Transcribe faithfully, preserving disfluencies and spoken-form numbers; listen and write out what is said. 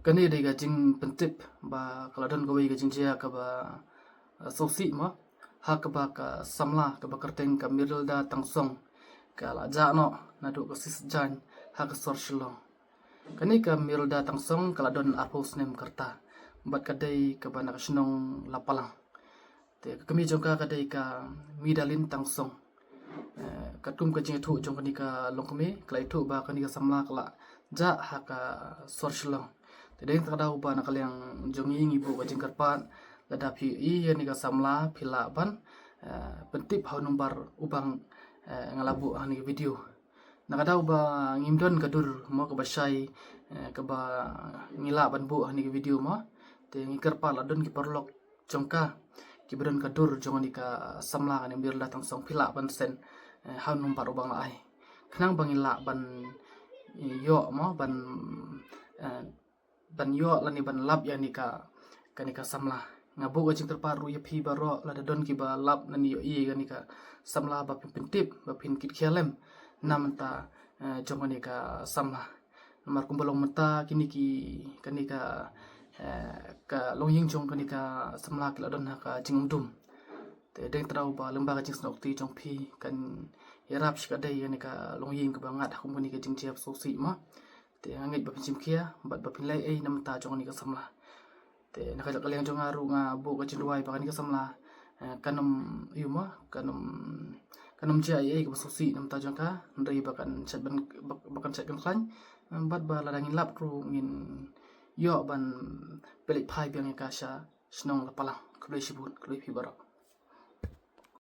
Kane dei ka jingpyntip ba ka la don kawei ka jingjia kaba, eh, sngewsih mo, ha kaba ka samla kaba kyrteng ka Mirilda Tangsong ka la jah noh naduh ka Sisjain ha ka sor Shillong. Kane ka Mirilda Tangsong ka la don arphew snem ka rta bad ka dei kaba na ka shnong Lapalang. Te ka kmie jong ka ka dei ka Midalin Tangsong. Eh, katkum ka jingïathuh jong kane ka longkmie, ka la ïathuh ba kane ka samla ka la jah ha ka sor Shillong. Te dei ka daw ba na ka liang jong ngi ngi buh ka jingkyrpad, lada phi ïohi ïa kane ka samla phi lah ban, eh, pyntip ha u nombar uba nga, eh, nga la buh ha kane ka video. Na ka daw ba ngim don ka dur mo kaba shai, eh, kaba ngi lah ban buh ha kane ka video mo. Te ngi kyrpad lada don ki paralok jong ka kiba don ka dur jong kane ka samla kane Mirilda Tangsong phi lah ban send, eh, ha u nombar uba nga la ai. Khnang ba ngi lah ban, eh, ïoh mo ban, eh, ban ïoh lane ban lap ïa kane ka, kane ka samla. Nga buh ka jingkyrpad ruh ïa phi baroh lada don kiba lap lane ïohi ïa kane ka samla ba phin pyntip, ba phin kit khia lem na bynta, eh, jong kane ka samla. Namar kumba long mynta kine ki, kane ka, eh, ka longïing jong kane ka samla ki la don ha ka jingumdum. Te dei ka daw ba lyngba ka jingsnoh kti jong phi kan ïarap shikatdei ïa kane ka longïing kaba ngat ha kum kane ka jingjia ba sngewsih mo. Te nga ngeit ba phin shim khia bad ba phin leh ei na bynta jong kane ka samla. Te na ka liang jong nga ruh nga buh ka jingduwai ba kane ka samla, eh, kan ym, ïa mo, kan ym, kan ym jia ei ei kaba sngewsih na bynta jong ka, hynrei ba kan shait ban, ba, ba kan shait kan khlaiñ, eh, bad ba lada ngin lap ruh ngin ïoh ban pynleit phai biang ïa ka sha shnong Lapalang. Khublei shibun, khublei phi baroh.